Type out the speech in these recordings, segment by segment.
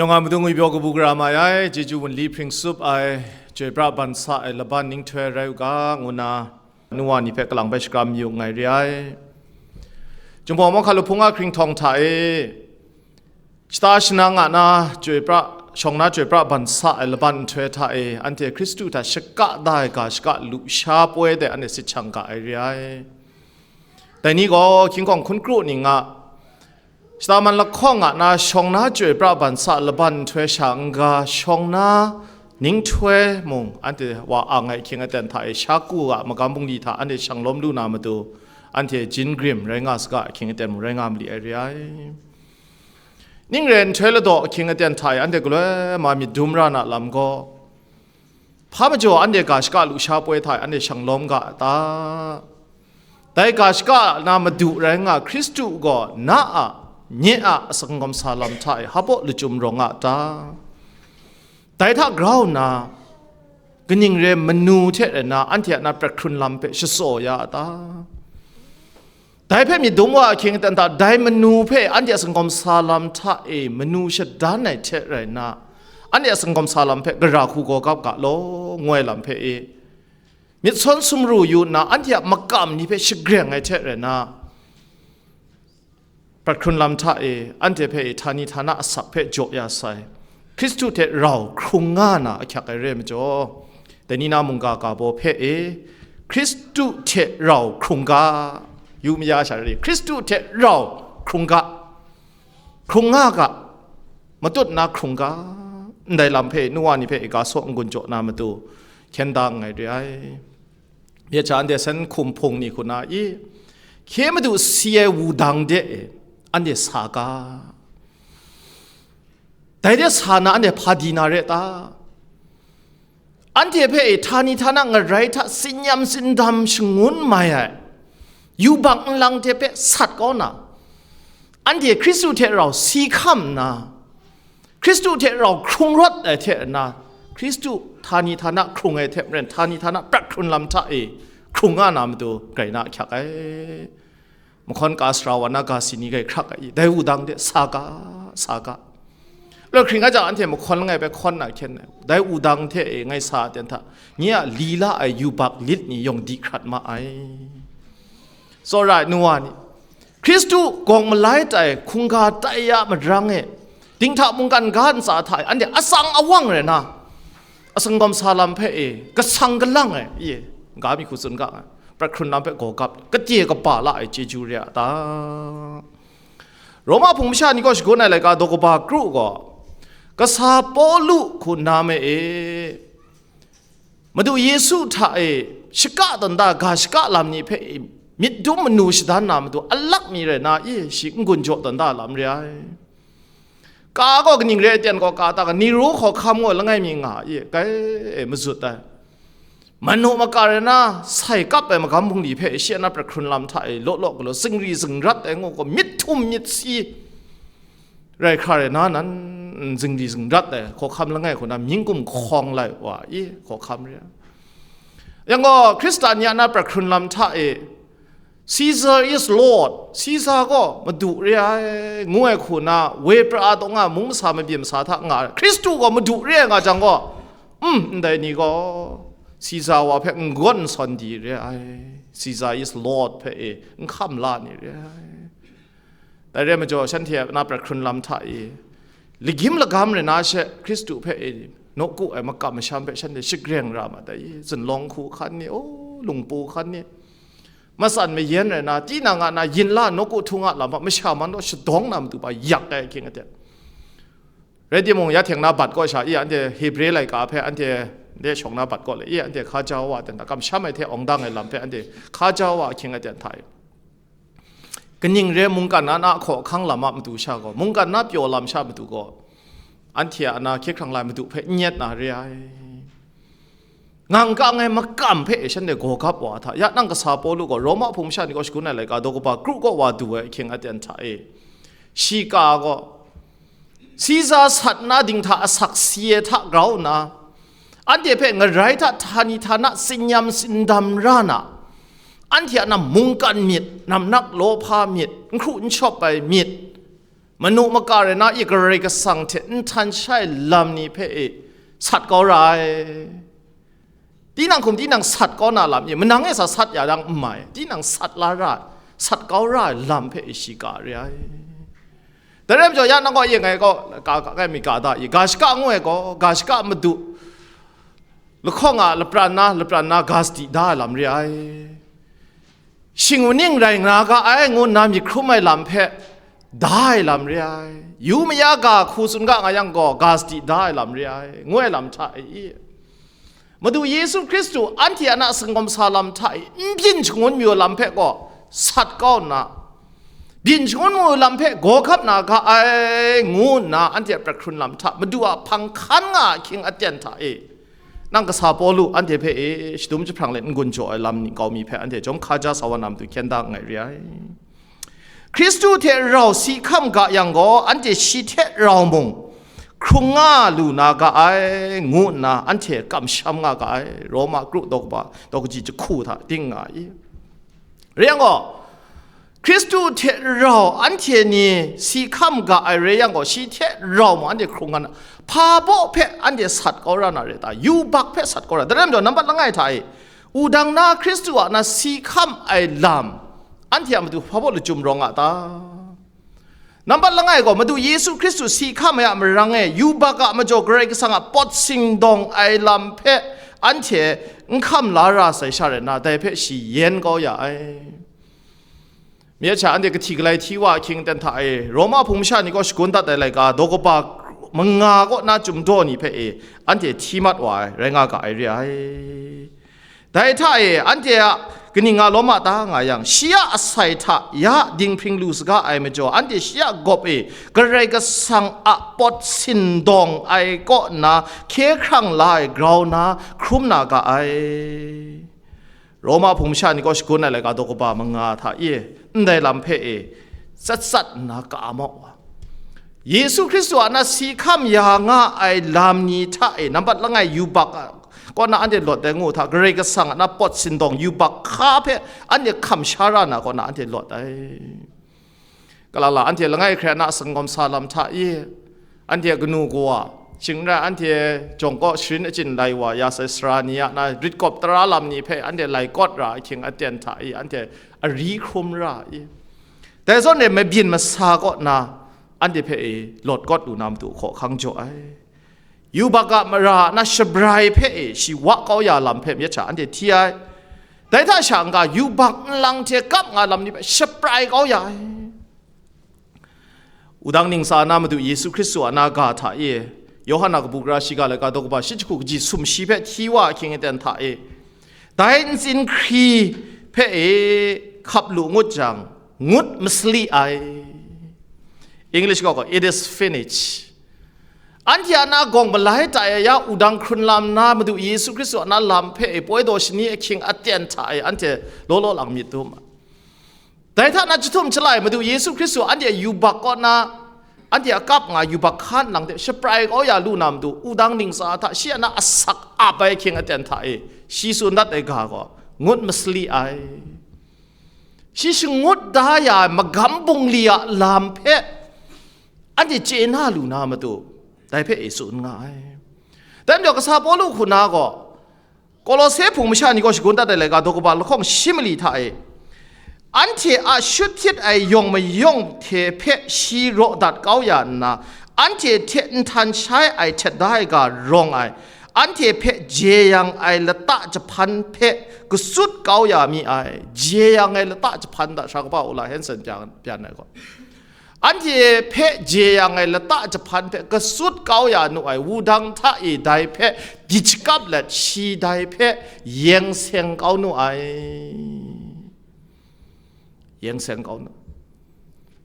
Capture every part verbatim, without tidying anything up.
Nga madung ngwi byaw kabu gara mai ai, chyeju wunli hpring sup ai, chyoi pra ban sa ai laban ninghtoi rai u ga, ngu nna, nu wa ni hpe kalang bai shakram yu nngai re ai. Jinghpaw mawhka lahpung a hkringhtawng hta e, shata shanang a na chyoi pra, shawng na chyoi pra ban sa ai laban nhtoi hta e, anhte Hkristu hta shaka da ai ga shaka lusha poi de anhte sit shang ga ai re ai. Dai ni gaw hkying hkawng hkun kru ning a, shata man lahkawng a na shawng na chyoi pra ban sa laban nhtoi sha n-ga, shawng na ninghtoi mung anhte wa ang ai ahkying aten hta e sha ku a magam bungli hta anhte shang lawm lu na matu, anhte jin grim rai nga saga ahkying aten mung rai nga ma li ai re ai. Ning rai nhtoi ladaw ahkying aten hta e anhte galoi ma myit dum ra na lam gaw, hpa majaw anhte ga shaka lusha poi hta e anhte shang lawm ga a ta? Dai ga shaka na madu rai nga Hkristu gaw na a, nye a atsang gawm sa lam hta e hpa baw lachyum rawng a ta? Dai hta grau nna, kaning re manu hte rai nna anhte a na prat hkrun lam hpe shatsaw ya a ta? Dai hpe myit dum wa ahkying aten hta, dai manu hpe anhte a atsang gawm sa lam hta e manu shadan ai hte rai nna, anhte a atsang gawm sa lam hpe gara hku gaw gap ga law, ngu ai lam hpe e, myit sawn sumru yu nna, anhte a makam ni hpe shagreng ai hte rai nna, prat hkrun lam hta e, anhte hpe e htani htana asak hpe jaw ya sai. Hkristu hte rau hkrung nga na ahkyak ai re ai majaw, dai ni na mungga ga baw hpe e, Hkristu hte rau hkrung ga, yu maya sha rai, Hkristu hte rau hkrung ga, hkrung nga ga, matut na hkrung ga, ndai lam hpe nu wa ni hpe e ga saw n-gun jaw na matu, hkyen da nngai re ai. Myit sha anhte sen hkum hpung ni hku na i, hkye madu si ai wudang de e, anhte sa ga. Dai de sa na anhte hpa di na re ta? Anhte hpe e htani htana ngarai hta tsinyam tsindam shangun mai ai yubak nlang hte hpe sat kau na, anhte Hkristu hte rau si hkam nna, Hkristu hte rau hkrung rawt ai hte na, Hkristu htani htana hkrung ai hte maren, htani htana prat hkrun lam hta e hkrung nga na matu grai na ahkyak ai. Mahkawn ka sara wa na ga si ni grai hkrak ai, dai wudang de sa ga, sa ga. Loi hkring a jang anhte mahkawn langai bai hkawn na hkyen ai, dai wudang hte e ngai sa aten hta, nye a lila ai yubak lit ni yawng di hkrat ma ai. Tsawra ai nu wa ni, Hkristu gawng malai tai hkungga tai ya madrang e, dinghta mungkan ga ntsa hta e anhte atsang awang rai na, atsang gawm sa lam hpe e kasang kalang ai, ye, ga mi hku tsun ga ai, prat hkrun lam hpe gaw gap, kade kaba la ai chyeju re a ta? Roma hpung masha ni kaw shagun ai laika daw kaba kru gaw, kasa Pawlu hku na me e, Madu Yesu hta e shaka tawn da ga shaka lam ni hpe myit dum manu shadan na matu alak mi rai na, i, shi n-gun jaw tawn da lam re ai. Ka gaw kaning re ai ten gaw ka ta ga, Nero hkawhkam gaw langai mi nga, i, kai e mazut ai. Manu maka rai na, sai kap ai magam bungli hpe shi a na prat hkrun lam hta e law law galaw, zingri zingrat ai ngu gaw, myit htum myit si rai hkra rai na nan, zingri zingrat ai hkawhkam langai hku na mying gumhkawng lai wa i hkawhkam re ai. Yang gaw, Hkristan ya na prat hkrun lam hta e, "Caesar is Lord," Caesar gaw madu re ai, ngu ai hku na, woi pra taw nga mung masa mabyin masa hta nga ai, Hkristu gaw madu re ai nga jang gaw, um, ndai ni gaw Caesar wa hpe n-gawn n sawn di re ai, "Caesar is Lord" hpe e n hkam la ni re ai. Dai re ai majaw, shanhte a na prat hkrun lam hta e, lagyim lagam rai na she, Hkristu hpe e, nawku ai makam masham hpe shanhte shagreng ra ma dai, zunlawng hku hkan ni, o, lungpu hkan ni, matsan mayan rai na, tinang a na yin la nawku htung a lam hpa masha man naw shadawng na matu hpa yak ai ahkying aten. Rai timung, ya hte na bat kaw sha, i, anhte Hebre laika hpe anhte de shawng na bat kaw le, i, anhte hkaja wa ai ten hta, kamsham ai hte awng dang ai lam hpe anhte hkaja wa ahkying aten hta e, kaning re mungkan na na hkaw ahkang lam a matu sha gaw, mungkan na pyaw lam sha matu gaw, anhte a na hkye hkrang lai madu hpe n yet na re ai. Ngang kang ai makam hpe shanhte gaw gap wa hta, ya nang kasa Pawlu gaw Roma hpung masha ni kaw shagun ai laika daw kaba kru kaw wa du ai ahkying aten hta e, shi ka gaw, Siza sat na dinghta asak si ai hta grau nna, anhte hpe ngarai hta htani htana tsinyam tsindam ra na, anhte a na mungkan myit, namnak lawhpa myit, n hkru n shawp ai myit, Manu maka rai na i Karai Kasang hte n htan shai lam ni hpe e sat kau ra ai. Tinang hkum tinang sat kau na lam i, manang e sa sat ya dang n mai, tinang sat la ra, sat kau ra ai lam hpe e shi ka re ai. Dai rai majaw, ya nang gaw yin ngai gaw, ka, ka, ka mi ka da i, ga shaka ngu ai gaw, ga shaka madu lahkawng a lapran na, lapran na ga sadi da ai lam re ai. Shing u ning rai nga ga ai ngu nna myit hkrum ai lam hpe da ai lam re ai. Yu maya ga hku tsun ga nga yang gaw, ga sadi da ai lam re ai, ngu ai lam hta e i, Madu Yesu Hkristu anhte a na sangawm sa lam hta e n byin shangun mayu lam hpe gaw sat kau nna, byin shangun mayu lam hpe gaw hkap na ga ai, ngu nna anhte a prat hkrun lam hta Madu a hpang hkan nga a ahkying aten hta e, nang kasa Pawlu anhte hpe e shadum jahprang let n gun jaw ai lam ni kau mi hpe anhte jawm hkaja sa wa na matu hkyen da nngai re ai. Hkristu hte rau si hkam ga yang gaw, anhte shi hte rau mung hkrung nga lu na ga ai, ngu nna anhte kamsham nga ga ai. Roma kru daw kaba, daw kaji jahku hta ting nga i. Rai yang gaw, Hkristu hte rau anhte ni si hkam ga ai rai yang gaw, shi hte rau mung anhte hkrung nga na, hpa baw hpe anhte sat kau ra na rai ta? Yubak hpe sat kau ra. Dai rai majaw, nambat langai hta e, wudang na Hkristu a na si hkam ai lam, anhte a matu hpa baw lachyum rawng a ta? Nambat langai gaw, Madu Yesu Hkristu si hkam ai a marang e, yubak a majaw Karai Kasang a pawt sindawng ai lam hpe anhte n hkam la ra sai sha rai nna, dai hpe shi yen kau ya ai. Myit hta anhte kahti galai hti wa ahkying aten hta e, Roma hpung masha ni kaw shagun dat ai laika daw kaba manga kaw na chyum daw ni hpe e, anhte hti mat wa ai, rai nga ga ai re ai. Dai hta e, anhte a kaning nga lawm a ta nga yang, shi a asai hta ya dinghpring lu saga ai majaw, anhte shi a gawp e Karai Kasang a pawt sindawng ai kaw nna hkye hkrang la ai grau na hkrum na ga ai. Roma hpung masha ni kaw shagun ai laika daw kaba manga hta e, ndai lam hpe e tsat tsat nna ka mau wa. Yesu Hkristu a na si hkam ya nga ai lam ni hta e, nambat langai yubak a, kaw na anhte lawt ai ngu hta, Karai Kasang a na pawt sindawng yubak hka hpe anhte hkam sha ra na kaw na anhte lawt ai. Kalala, anhte langai hkrai a na sangawm sa lam hta i, anhte a kanu kawa, shing n rai, anhte jawng kaw sharin achyin lai wa ya sai sara ni a na rit kawp tara lam ni hpe anhte lai kawt ra ahkying aten hta i, anhte ari hkrum ra i. Dai zawn e mabyin masa kaw na anhte hpe e lawt kawt lu na matu hkaw hkang jaw ai. Yubak a mara na shabrai hpe e shi wa kau ya lam hpe myit hta anhte hti ai. Dai hta sha n-ga, yubak nlang hte kap nga lam ni hpe shabrai kau ya ai. Wudang ningsa na Madu Yesu Hkristu a na ga hta e, Yawhan a kabu gara shiga laika daw kaba shi jahku kaji sumshi hpe hti wa ahkying aten hta e, dai ntsin hkri hpe e hkap lu ngut jang, ngut masali ai. English gaw, "It is finished." Anhte a na gawng malai ta ya ya wudang hkrun lam na Madu Yesu Hkristu a na lam hpe e poi daw shani ahkying aten hta e anhte law law lang myit dum. Dai hta na jahtum chyalai Madu Yesu Hkristu anhte a yubak kaw na, anhte a kap nga yubak hkan lang hte shaprai kau ya lu na matu, wudang ningsa hta shi a na asak ap ai ahkying aten hta e, shi tsun dat ai ga gaw, ngut masali ai. Shi shangut da ya ai magam bungli a lam hpe anhte chye na lu na matu, dai hpe e tsun nga ai. Dai majaw, kasa Pawlu hku na gaw, Kolose hpung masha ni gaw shagun dat ai laika daw kaba lahkawng shi mali hta e, anhte a shut hpyit ai yawng mayawng hte hpe shi raw dat kau ya nna, anhte hte nhtan shai ai htet da ai ga rawng ai, anhte hpe jeyang ai lata jahpan hpe kasut kau ya mi ai. Jeyang ai lata jahpan hta sara kaba Ola Hanson pyan, pyan ai gaw, anhte hpe jeyang ai lata jahpan hpe kasut kau ya nu ai, wudang hta e dai hpe di shakap let, shi dai hpe yeng seng kau nu ai. Yeng seng kau nu.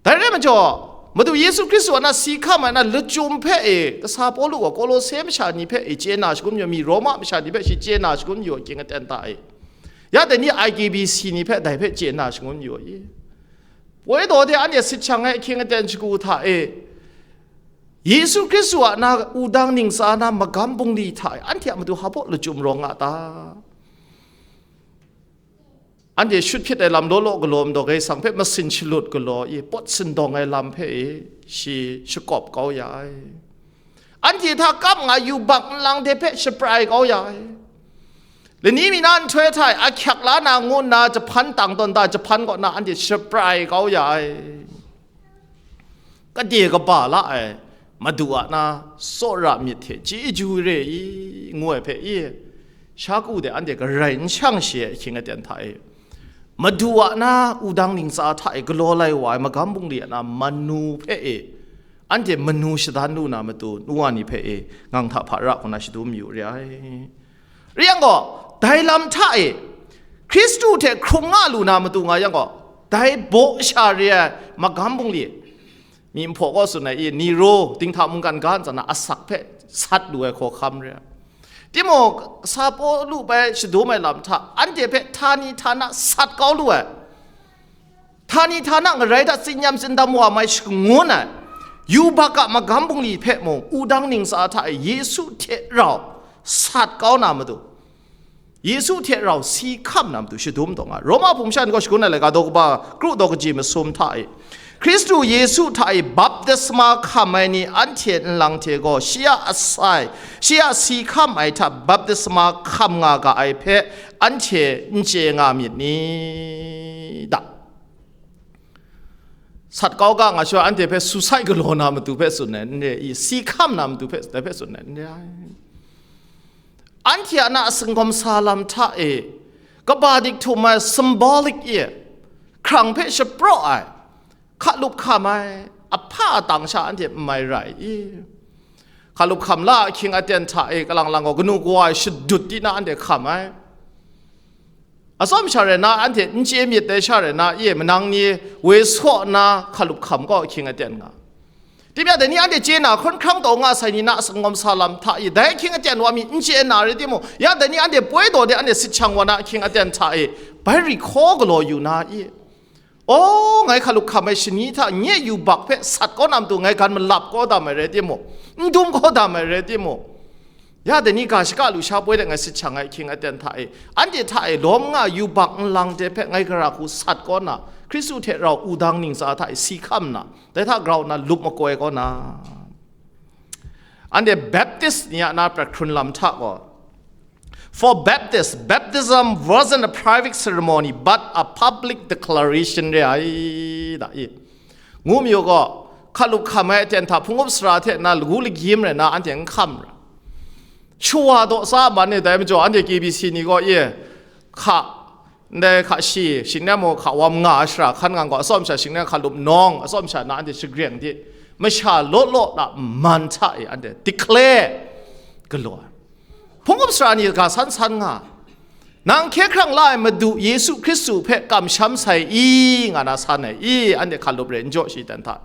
Dai rai majaw, Madu Yesu Hkristu a na si hkam ai na lachyum hpe e, kasa Pawlu gaw Kolose masha ni hpe e chye na shagun yu mi, Roma masha ni hpe shi chye na shagun yu ahkying aten hta e, ya dai ni I K B C ni hpe dai hpe chye na shagun yu i. Poi daw de anhte sit shang ai ahkying aten shagu hta e, Yesu Hkristu a na wudang ningsa na magam bungli hta e, anhte a matu hpa baw lachyum rawng nga ta? anhte shut hpyit ai lam law law galaw majaw, Karai Kasang hpe masin shalut galaw i, pawt sindawng ai lam hpe i, shi shakawp kau ya ai. Anhte hta kap nga yubak nlang hte hpe shaprai kau ya ai. Lani mi na nhtoi hta e ahkyak la na ngu nna jahpan tang tawn da, jahpan kaw na anhte shaprai kau ya ai. Kade kaba la ai Madu a na tsawra myit hte chyeju re i, ngu ai hpe i, sha ku de anhte garai n shang shi ai ahkying aten hta e, Madu a na wudang ntsa hta e galaw lai wa ai magam bungli a na manu hpe e, anhte manu shadan lu na matu, nu wa ni hpe e, ngang hta hpa ra hku na shadum yu re ai. Rai yang gaw, dai lam hta e, Hkristu hte hkrung nga lu na matu nga yang gaw, dai baw sha re ai magam bungli, myi nhpaw kaw tsun ai i, Nero, dinghta mungkan ga ntsa na asak hpe sat lu ai hkawhkam re ai. Timung, sa Pawlu bai shadum ai lam hta, anhte hpe htani htana sat kau lu ai, htani htana ngarai hta tsinyam tsindam wa mai shangun ai, yubak a magam bungli hpe mung, wudang ntsa hta e Yesu hte rau sat kau na matu, Yesu hte rau si hkam na matu shadum taw nga. Roma hpung shan gaw shagun ai laika daw kaba, kru daw kaji masum hta e, Hkristu Yesu hta e baptisma hkam ai ni anhte nlang hte gaw shi a asai, shi a si hkam ai hta baptisma hkam nga ga ai hpe anhte n chye nga myit ni? Da. Sat kau ga nga sha anhte hpe suicide galaw na matu hpe tsun ai n re i, si hkam na matu hpe, dai hpe tsun ai n re ai. Anhte a na a singawm sa lam hta e, kaba dik htum ai symbolic e, hkrang hpe shapraw ai, hkalup hkam ai, ahpa atang sha anhte n mai rai i? Hkalup hkam la ahkying aten hta e, kalang lang gaw kanu kawa e shadut di na anhte hkam ai. Atsawm sha rai na, anhte n chye myit dai sha rai na, e, manang ni woi saw nna hkalup hkam gaw ahkying aten nga. Tim ya dai ni anhte chye na, hkawn hkrang taw nga sai ni na a sangawm sa lam hta e, dai ahkying aten wa mi n chye na rai timung, ya dai ni anhte poi daw de anhte sit shang wa na ahkying aten hta e, bai recall galaw yu na i? O, ngai hkalup hkam ai shani hta nye yubak hpe sat kau na matu ngai gan malap kau dam ai rai timung, n dum kau dam ai rai timung, ya dai ni ga shaka lusha poi de ngai sit shang ai ahkying aten hta e, anhte hta e lawm nga yubak nlang de hpe ngai gara hku sat kau na, Hkristu hte rau wudang ntsa hta e si hkam na, dai hta grau nna lup makoi kau na, anhte Baptist ni a na prat hkrun lam hta gaw, for Baptists, baptism wasn't a private ceremony but a public declaration re ai, da i. Ngu mayu gaw, hkalup hkam ai aten hta hpung up sara hte na lagu lagyim rai na anhte n hkam ra. Shawa daw sa man e, dai majaw anhte K B C ni gaw, e, hka, ndai hka shi, shingnan mung hka wam nga ai shara hkan ngang gaw, atsawm sha shingnan hkalup nawng, atsawm sha na anhte shagreng di, masha law law na man hta e anhte declare galaw ai. Hpung up sara ni ga san san nga, nang hkye hkrang la ai Madu Yesu Hkristu hpe kamsham sai i, nga na san ai i, anhte hkalup re n jaw shi dan hta,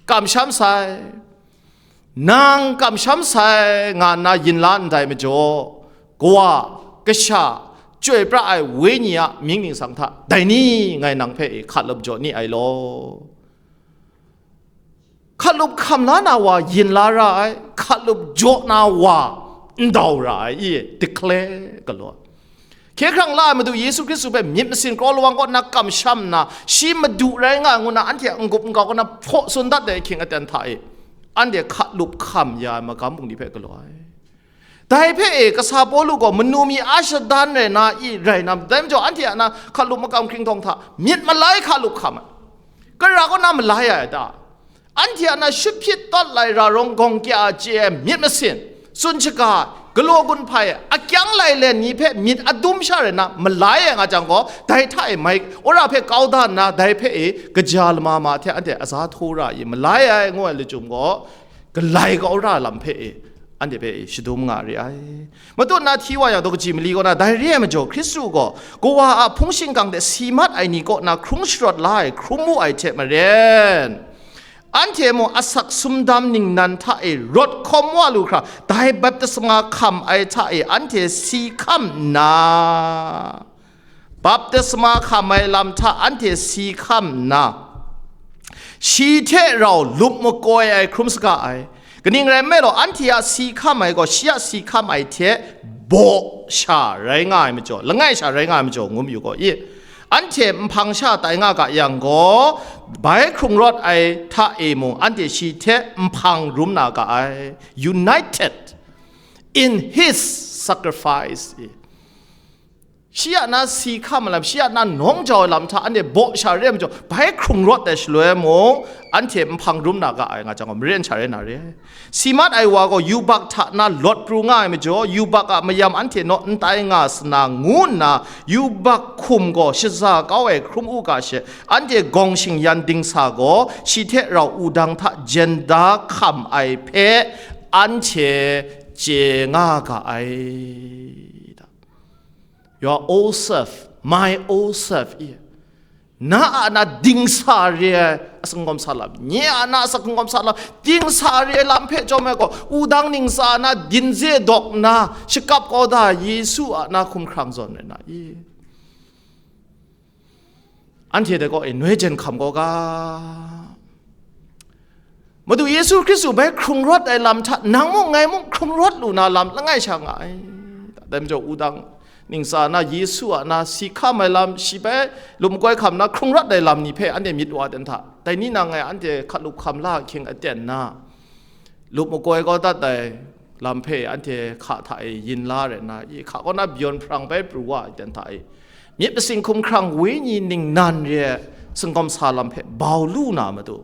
kamsham sai, nang kamsham sai, nga nna yin la ndai majaw, Kawa, Kasha, Chyoi pra ai Wenyi a mying ningsang hta, dai ni ngai nang hpe e hkalup jaw ni ai law. Hkalup hkam la na wa yin la ra ai, hkalup jaw na wa ndau ra ai, i declare galaw. Hkye hkrang la ai Madu Yesu Hkristu hpe myit masin kraw lawang kaw nna kamsham nna, shi Madu rai nga ai ngu nna anhte a n-gup n-gau kaw na hpaw tsun dat ai ahkying aten hta e, anhte hkalup hkam ya ai magam bungli hpe galaw ai. Dai hpe e, kasa Pawlu gaw manu mi a shadan rai na i rai na, dai majaw anhte a na hkalup makam hkringhtawng hta myit malai hkalup hkam ai. Kara kaw na malai ai ta? Anhte a na shut hpyit tawt lai ra rawng gawng kya a chye ai myit masin, tsun shaga ai, galaw gun hpai ai, akyang lailen ni hpe myit adum sha rai na malai ai nga jang gaw, dai hta e mai wora hpe kau da nna, dai hpe e kaja lama ma hte anhte aza htaw ra i, malai ai ngu ai lachyum gaw, galai kau ra lam hpe e, anhte hpe e shadum nga re ai. Matut na hti wa yang daw kaji mali kaw na, dai re ai majaw, Hkristu gaw Kawa a hpung shingkang de si mat ai ni kaw na hkrung sharawt la ai hkrum wu ai hte maren, anhte mung asak sumdam ningnan hta e rawt hkawm wa lu hkra, dai baptisma hkam ai hta e anhte si hkam nna, baptisma hkam ai lam hta anhte si hkam nna, shi hte rau lup makoi ai hkrum saga ai. Kaning rai nme law, anhte a si hkam ai gaw shi a si hkam ai hte baw sha rai nga ai majaw, langai sha rai nga ai majaw, ngu mayu gaw i. Anhte nhpang sha tai nga ga yang gaw, bai hkrung rawt ai hta e mung anhte shi hte nhpang rum na ga ai. United in his sacrifice. Shi a na si hkam ai lam, shi a na nawng jau ai lam hta anhte baw sha re ai majaw, bai hkrung rawt ai shaloi mung, anhte nhpang rum na ga ai nga jang gaw, maren sha re na re. Si mat ai wa gaw yubak hta na lawt pru nga ai majaw, yubak a mayam anhte naw n tai nga sa na, ngu nna yubak hkum gaw shaza kau ai hkrum u ga she, anhte gawng shingyan dingsa gaw shi hte rau wudang hta jen da hkam ai hpe anhte chye nga ga ai. Your old self, my old self, i. Na a na dingsa re ai asingkawm sa lam, nye a na asingkawm sa lam, dingsa re ai lam hpe chyawm ai gaw, wudang ningsa na dinze dawk nna, shakap kau da Yesu a na hkumhkrang zawn rai na i? Anhte dai kaw e noi jen hkam kau ga. Madu Yesu Hkristu bai hkrung rawt ai lam hta nang mung ngai mung hkrung rawt lu na lam langai sha nga ai. Dai majaw wudang ningsa na Yesu a na si hkam ai lam, shi bai lup makoi hkam na hkrung rawt ai lam ni hpe anhte myit wa ten hta, dai ni nang ngai anhte hkalup hkam la ahkying aten na, lup makoi kau dat ai lam hpe anhte hka hta e yin la rai nna, i hka kaw na byawn hprang bai pru wa ai ten hta e, myit masin hkumhkrang wenyi ningnan re ai singkawm sa lam hpe bau lu na matu,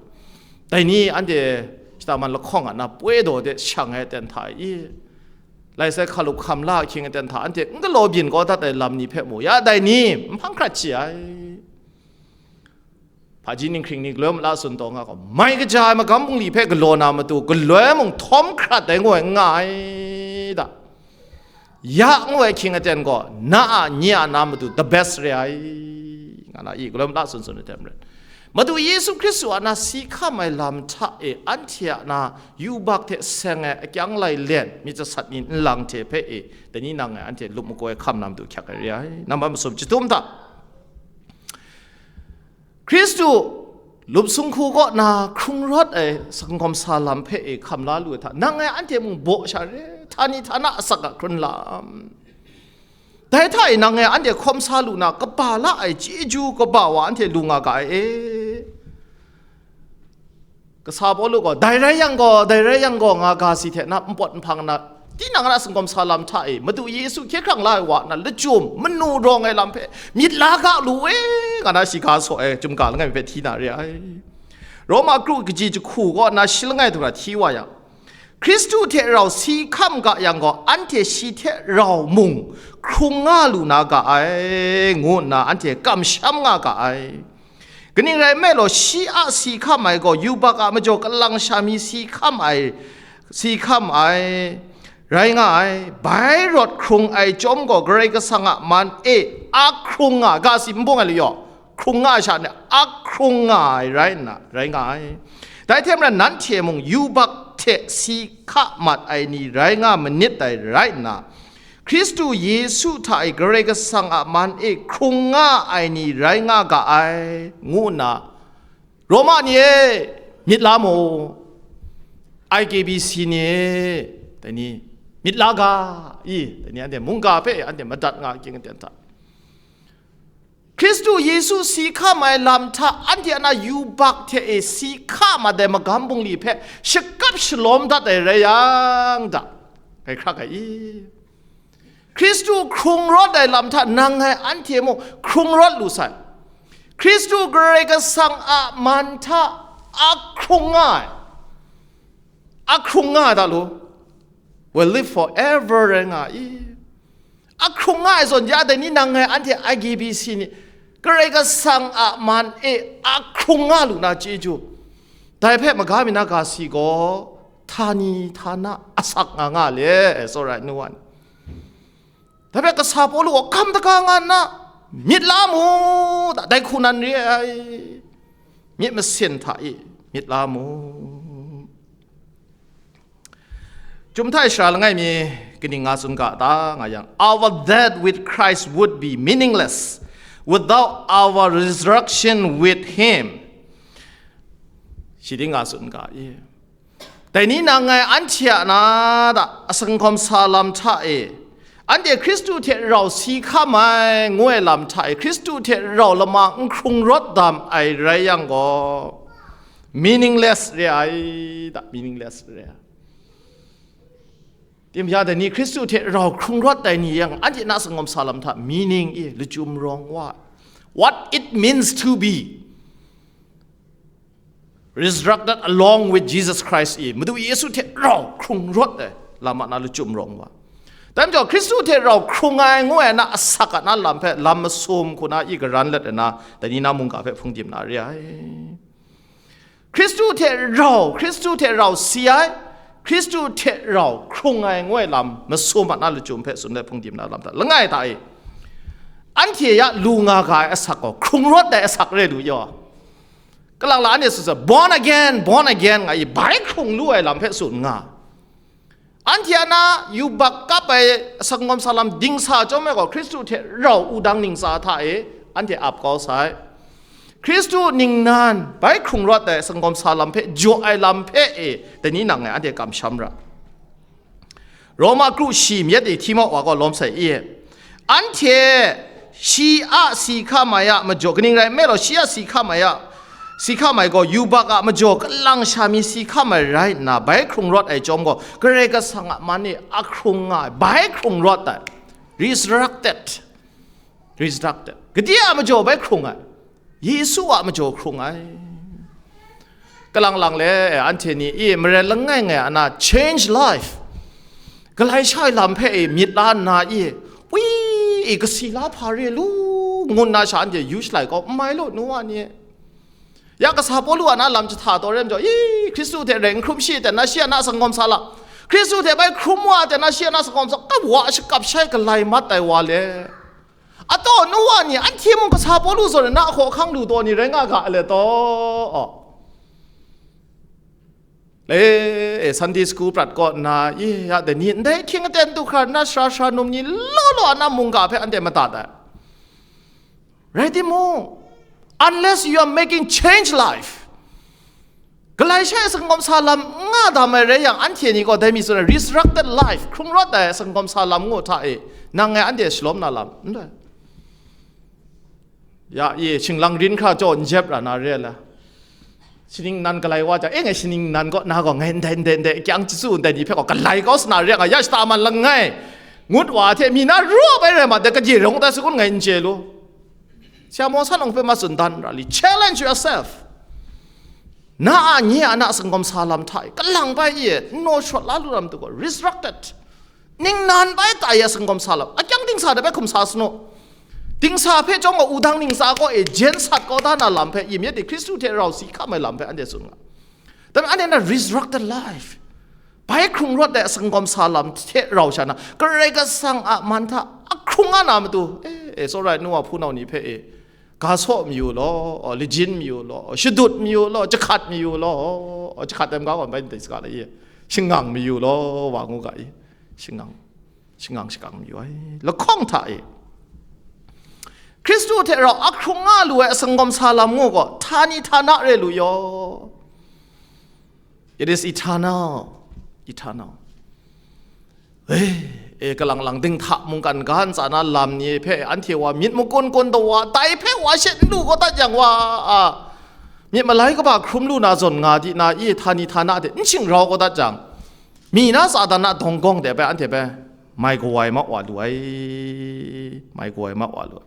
dai ni anhte shata man lahkawng a na poi daw de shang ai ten hta e, i lai sai hkalup hkam la ahkying ten hta anhte n galaw byin kau dat ai lam ni hpe mu ya, dai ni nhpang hkrat chye ai. Hpaji ninghkring ni galoi mala tsun taw nga gaw, mai kaja ai magam bungli hpe galaw na matu, galoi mung htawm hkrat ai ngu ai n nga ai da. Ya ngu ai hkying aten gaw, na a nye a na matu the best re ai, nga na i, galoi mala tsun tsun ai hte maren. Madu Yesu Hkristu a na si hkam ai lam hta e, anhte a na yubak hte seng ai akyang lai len myit jasat ni nlang hte hpe e, dai ni nang ngai anhte lup makoi hkam na matu hkyak ai re ai. Nambat masum chyahtum hta. Hkristu lup sung hku kaw na hkrung rawt ai singkawm sa lam hpe e hkam la lu ai hta, nang ngai anhte mung baw sha re, htani htana asak a hkrun lam. Dai hta e nang ngai anhte hkawm sa lu na, kaba la ai chyeju kaba wa anhte lu nga ga ai e. Kasa Pawlu gaw, dai rai yang gaw, dai rai yang gaw, nga ga si hte na npawt nhpang na, tinang a na singkawm sa lam hta e, Madu Yesu hkye hkrang la ai wa na lachyum, manu rawng ai lam hpe myit la ga lu e, nga na shiga saw ai, chyum ga langai mi hpe hti na re ai. Roma kru kaji jahku kaw na shi langai hta hti wa yang, Hkristu hte rau si hkam ga yang gaw, anhte shi hte rau mung hkrung nga lu na ga ai, ngu nna anhte kamsham nga ga ai. Kaning rai nme law, shi a si hkam ai gaw yubak a majaw kalang sha mi si hkam ai, si hkam ai rai nga ai. Bai rawt hkrung ai chyawm gaw Karai Kasang a man e a hkrung nga ga si n bung ai layaw, hkrung nga ai sha ni a hkrung nga ai rai nna, rai nga ai. Dai hte maren nanhte mung yubak hte si hka mat ai ni rai nga manit dai rai nna, Hkristu Yesu hta e Karai Kasang a man e hkrung nga ai ni rai nga ga ai, ngu nna, Roma ni e, myit la mu, I K B C ni e, dai ni, myit la ga, i, dai ni anhte mungga hpe anhte madat nga ahkying aten hta, Hkristu Yesu si hkam ai lam hta anhte a na yubak hte e si hka mat ai magam bungli hpe shakap shalawm dat ai rai yang da, ngai hkrak ai i? Hkristu hkrung rawt ai lam hta nang ngai anhte mung hkrung rawt lu sai. Hkristu Karai Kasang a man hta a hkrung nga ai, a hkrung nga ai da lu, will live forever rai nga i? A hkrung nga ai zawn ya dai ni nang ngai anhte I K B C ni Karai Kasang a man e a hkrung nga lu na chyeju, dai hpe maga mi na ga si gaw, htani htana asak nga nga le, tsawra ai nu wa ni. Dai hpe kasa Pawlu gaw hkam daga nga nna, myit la mu, da, dai hku nan re ai, myit masin hta e myit la mu. Chyum hta e shara langai mi kaning nga tsun ga ta nga yang, our death with Christ would be meaningless without our resurrection with him. Shi ting nga tsun ga i? Dai ni nang ngai anhte a na da asingkawm sa lam hta e, Anhte Hkristu hte rau si hkam ai ngu ai lam hta e, Hkristu hte rau lama n hkrung rawt dam ai rai yang gaw, meaningless re ai, da, meaningless re ai. Tim ya dai ni, Hkristu hte rau hkrung rawt ai ni yang, anhte na sanggawm sa lam hta meaning e lachyum rawng wa, what it means to be resurrected along with Jesus Christ i, Madu Yesu hte rau hkrung rawt ai lam a na lachyum rawng wa. Dai majaw, Hkristu hte rau hkrung ai ngu ai na asak a na lam hpe lam masum hku na i garan let ai na, dai ni na mungga hpe hpungdim na re ai. Hkristu hte rau, Hkristu hte rau si ai, Hkristu hte rau hkrung ai ngu ai lam masum a na lachyum hpe tsun let hpungdim na lam hta langai hta e, anhte ya lu nga ga ai asak gaw hkrung rawt ai asak re lu yaw. Kalang la anhte tsun sa, born again, born again nga i, bai hkrung lu ai lam hpe tsun nga. Anhte a na yubak kap ai sanggawm sa lam dingsa chyawm ai gaw, Hkristu hte rau wudang ningsa hta e anhte ap kau sai. Hkristu ningnan bai hkrung rawt ai sanggawm sa lam hpe jaw ai lam hpe e, dai ni nang e anhte kamsham ra. Roma kru shi myit e hti mau wa gaw lawm sai i, anhte shi a si hkam ai a majaw, kaning rai nme law, shi a si hkam ai a, si hkam ai gaw yubak a majaw kalang sha mi si hkam ai rai nna, bai hkrung rawt ai chyawm gaw, Karai Kasang a man e a hkrung nga ai, bai hkrung rawt ai, resurrected, resurrected. Gade a majaw bai hkrung ai? Yesu a majaw hkrung ai. Kalang lang le, anhte ni i maren langai ngai a na change life, galai sha ai lam hpe i myit la nna i, wi, i kasi la hpa re lu, ngu nna sha anhte yu shalai kau, n mai lu, nu wa ni. Ya kasa Pawlu a na lam jahta taw re majaw, i, Hkristu hte rai n hkrum shi, ten na shi a na sanggawm sa la, Hkristu hte bai hkrum wa, ten na shi a na sanggawm sa, kap wa shakap shai galai mat ai wa le. Ataw nu wa ni, anhte mung kasa Pawlu zawn na ahkaw ahkang lu taw ni rai nga ga le taw? E, e, Sunday school prat kaw nna, i, ya de ni, ndai hkying aten du hkra nna, sara sara num ni law law a na mungga hpe anhte madat ai. Rai timung, unless you are making change life, galai sha ai sanggawm sa lam n nga dam ai rai yang, anhte ni gaw dai mi tsun ai resurrected life, hkrung rawt ai sanggawm sa lam ngu hta e, nang ngai anhte shalawm na lam n rai. Ya, i, shinglang rin hkra jaw n jep ra na re ai la. Shaning nan galai wa jang, e, ngai shaning nan kaw na gaw ngai ndai, ndai, ndai, kyang chyasu ndai ni hpe gaw galai kau sa na re ai nga, ya shata man langai ngut wa hte mi na ru bai rai ma, dai kaji rawng tai sakun ngai n chye lu. Sya maw sa nang hpe ma tsun dan ra li, challenge yourself. Na a nye a na sanggawm sa lam hta e, kalang bai e, n naw shawt la lu lam tu gaw, resurrected. Ningnan bai tai a sanggawm sa lam, akyang dingsa de bai hkum sa sanu. Dingsa hpe chyawm gaw, wudang ningsa kaw e jen sat kau da na lam hpe, i myit de Hkristu hte rau si hkam ai lam hpe anhte tsun nga. Dai anhte na resurrected life, bai hkrung rawt ai sanggawm sa lam hte rau sha na, Karai Kasang a man hta a hkrung nga na matu, e, e, tsawra ai nu wa hpunau ni hpe e, ga saw mayu law, lajin mayu law, shadut mayu law, jahkrat mayu law, jahkrat ai maga gaw bai ndai saga la i, shangang mayu law, wa ngu ga i, shangang, shangang shakang mayu ai, lahkawng hta e. Hkristu hte rau a hkrung nga lu ai a sanggawm sa lam ngu gaw, htani htana re lu yaw. It is eternal. Eternal. E, e, kalang lang dinghta mungkan ga ntsa na lam ni hpe anhte wa myit makun kun taw wa, dai hpe wa she n lu kau dat yang wa, a, myit malai kaba hkrum lu na zawn nga di na, i, htani htana de n shingrau kau dat jang, mi na Satan a dawng gawng de bai anhte bai mai kawai ma wa lu ai, mai kawai ma wa lu ai.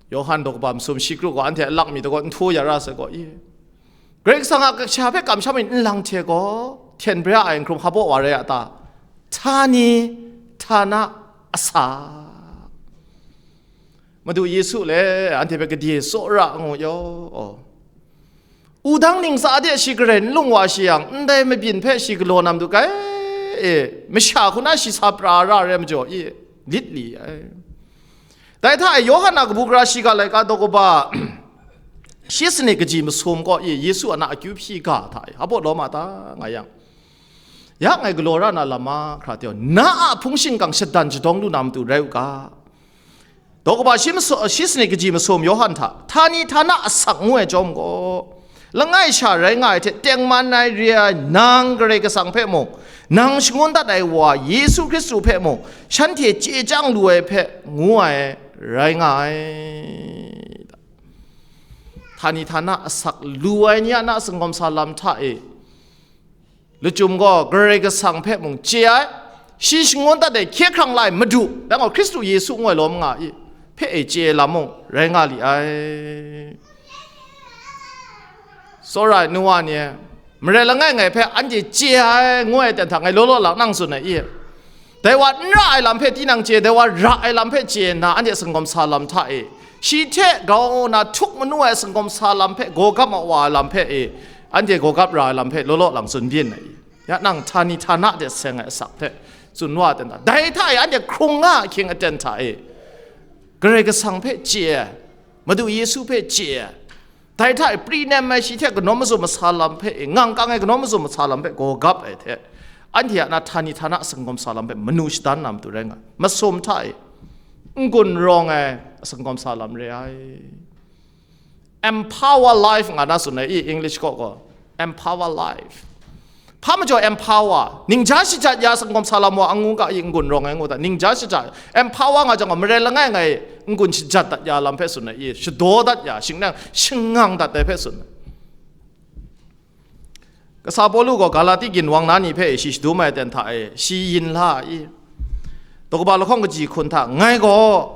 Yawhan daw kaba masum shi kru gaw anhte a lak mi daw gaw n htu ya ra sai gaw, i, Karai Kasang a kasha hpe kamsham ai n lang hte gaw, hten bra ai n hkrum hpa baw wa rai a ta? Htani htana a sa. Madu Yesu le anhte hpe gade tsawra ngu yaw. Wudang ningsa de shi garen n lung wa shi yang, ndai mabyin hpe shi galaw na matu kai e, masha hku na shi sa pra ra ai majaw i, lit li ai. Dai hta e, Yawhan a kabu gara shiga laika daw kaba shi sanit kaji masum kaw i, Yesu a na akyu hpyi ga hta e, hpa baw lawm a ta nga yang, ya ngai galaw ra na lam mahkra teng, na a hpung shingkang shadan shadawng lu na matu rai u ga. Daw kaba shi masu-, shi sanit kaji masum Yawhan hta, htani htana asak ngu ai chyawm gaw, Langai sha rai nga ai hte tengman ai re ai nang Karai Kasang hpe mung, nang shangun dat ai Wa Yesu Hkristu hpe mung, shanhte chye chyang lu ai hpe ngu ai rai nga ai. Htani htana asak lu ai ni a na singawm sa lam hta e, lachyum gaw Karai Kasang hpe mung chye ai, shi shangun dat ai hkye hkrang la ai Madu, dai gaw Hkristu Yesu ngu ai lawm nga i, hpe e chye ai lam mung rai nga li ai. Tsawra ai nu wa ni e, marai langai ngai hpe anhte chye ai ngu ai ten hta ngai law law lang nang tsun ai i? Dai wa n ra ai lam hpe tinang chye, dai wa ra ai lam hpe chye nna, anhte singawm sa lam hta e, shi hte grau nna htuk manu ai singawm sa lam hpe, gawgap ma wa ai lam hpe e, anhte gawgap ra ai lam hpe law law lang tsun byin ai i? Ya nang htani htana de seng ai asak hte tsun wa ai ten hta, dai hta e anhte hkrung nga ahkying aten hta e, Karai Kasang hpe chye ai, Madu Yesu hpe chye ai, dai hta e pri nem ai shi hte kanawn mazum masa lam hpe e, ngangkang ai kanawn mazum masa lam hpe gawgap ai hte, anhte a na htani htana singawm sa lam hpe manu shadan na matu rai nga ai. Masum hta e, n-gun rawng ai singawm sa lam re ai. Empower life nga na tsun ai i, English kaw gaw, empower life. Hpa majaw empower, ningja shajat ya singawm sa lam wa, a ngu ga i, n-gun rawng ai ngu ta, ningja shajat, empower nga jang gaw, marai langai ngai n-gun shajat dat ya lam hpe tsun ai i, shadaw dat ya, shing nang shangang dat ai hpe tsun ai. Kasa Pawlu gaw Galati ginwang na ni hpe shi shadum ai ten hta e, shi yin la ai i? Daw kaba lahkawng kaji hkun hta, ngai gaw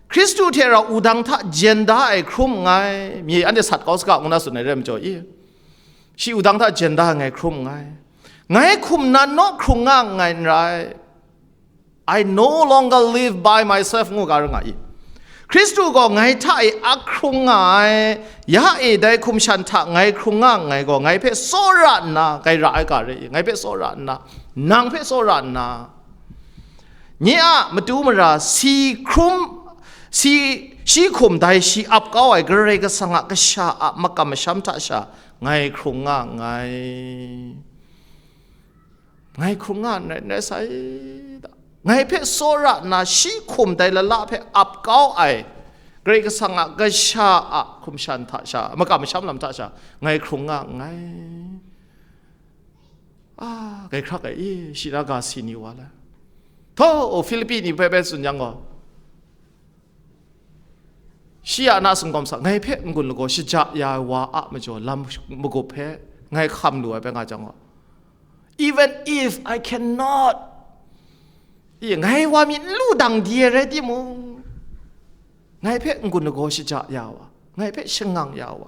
Hkristu hte rau wudang hta jen da ai hkrum nngai, myi anhte sat kau saga ngu na tsun ai re ai majaw i? Shi wudang hta jen da ai ngai hkrum nngai. Ngai hkum nan naw hkrung nga nngai n rai. I no longer live by myself ngu ga rai nga i? Hkristu gaw ngai hta e a hkrung nga ai, ya e dai hkum shan hta ngai hkrung nga nngai gaw, ngai hpe tsawra nna, ngai ra ai ga re i? Ngai hpe tsawra nna, nang hpe tsawra nna, nye a matu mara si hkrum, si, shi hkum dai shi ap kau ai Karai Kasang a Kasha a makam masham hta sha ngai hkrung nga nngai. Ngai hkrung nga n rai, n rai sai da. Ngai hpe tsawra nna shi hkum dai lala hpe ap kau ai Karai Kasang a Kasha a hkum shan hta sha, makam masham lam hta sha, ngai hkrung nga nngai. A, grai hkrak ai i, shi na ga si ni wa la. Htaw, Hpilipi ni hpe bai tsun yang gaw, shi a na singawm sa, ngai hpe n-gun lagaw shaja ya ai wa a majaw lam magup hpe ngai hkam lu ai bai nga jang gaw, even if I cannot, i, ngai wa mi n lu dang di ai rai timung, ngai hpe n-gun lagaw shaja ya wa, ngai hpe shangang ya wa,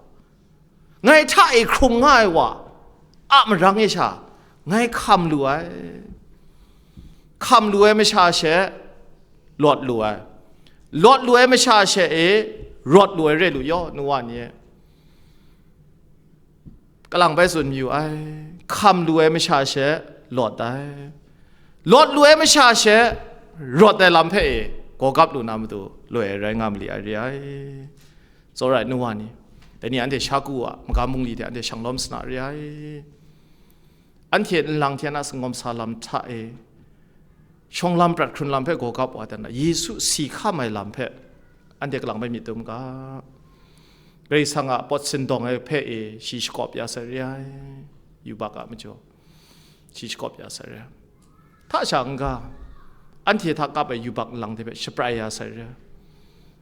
ngai hta e hkrung nga ai wa a marang e sha, ngai hkam lu ai. Hkam lu ai masha she lawt lu ai. Lawt lu ai masha she e rawt lu ai re lu yaw, nu wa ni e. Kalang bai tsun mayu ai. Hkam lu ai masha she lawt ai. Lawt lu ai masha she rawt ai lam hpe e gawgap lu na matu loi ai rai nga mali ai re ai. Tsawra ai nu wa ni, dai ni anhte sha ku a magam bungli hte anhte shanglawm sana re ai. Anhte nlang hte na singawm sa lam hta e, shawng lam prat hkrun lam hpe gawgap wa dan na, Yesu si hkam ai lam hpe anhte kalang bai myit dum ga. Karai Kasang a pawt sindawng ai hpe e shi shakawp ya sai re ai, yubak a majaw. Shi shakawp ya sai re ai. Hta sha n-ga, anhte hta kap ai yubak nlang hte hpe shaprai ya sai re ai.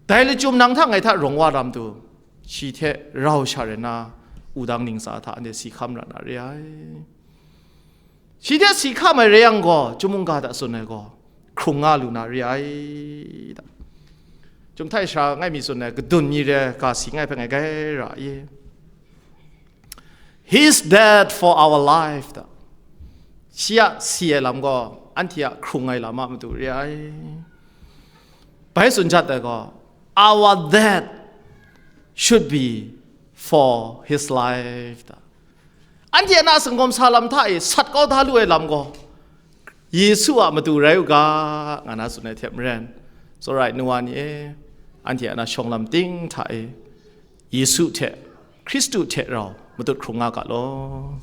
Dai lachyum nang hta ngai hta rawng wa ram tu, shi hte rau sha rai na, wudang ningsa hta anhte si hkam ra na re ai. Shi hte si hkam ai rai yang gaw, chyum mungga hta tsun ai gaw, hkrung nga lu na re ai da. Chyum htai sara ngai mi tsun ai, kadun mi re ga si ngai hpe ngai gai ra i. His death for our life da. Shi a si ai lam gaw, anhte a hkrung ai lam a matu re ai. Bai tsun jat ai gaw, our death should be for his life da. Anhte a na singawm sa lam hta e sat kau da lu ai lam gaw, Yesu a matu rai u ga, nga na tsun ai hte maren, tsawra ai nu wa ni e, anhte a na shawng lam ting hta e, Yesu hte, Hkristu hte rau matut hkrung nga ga law.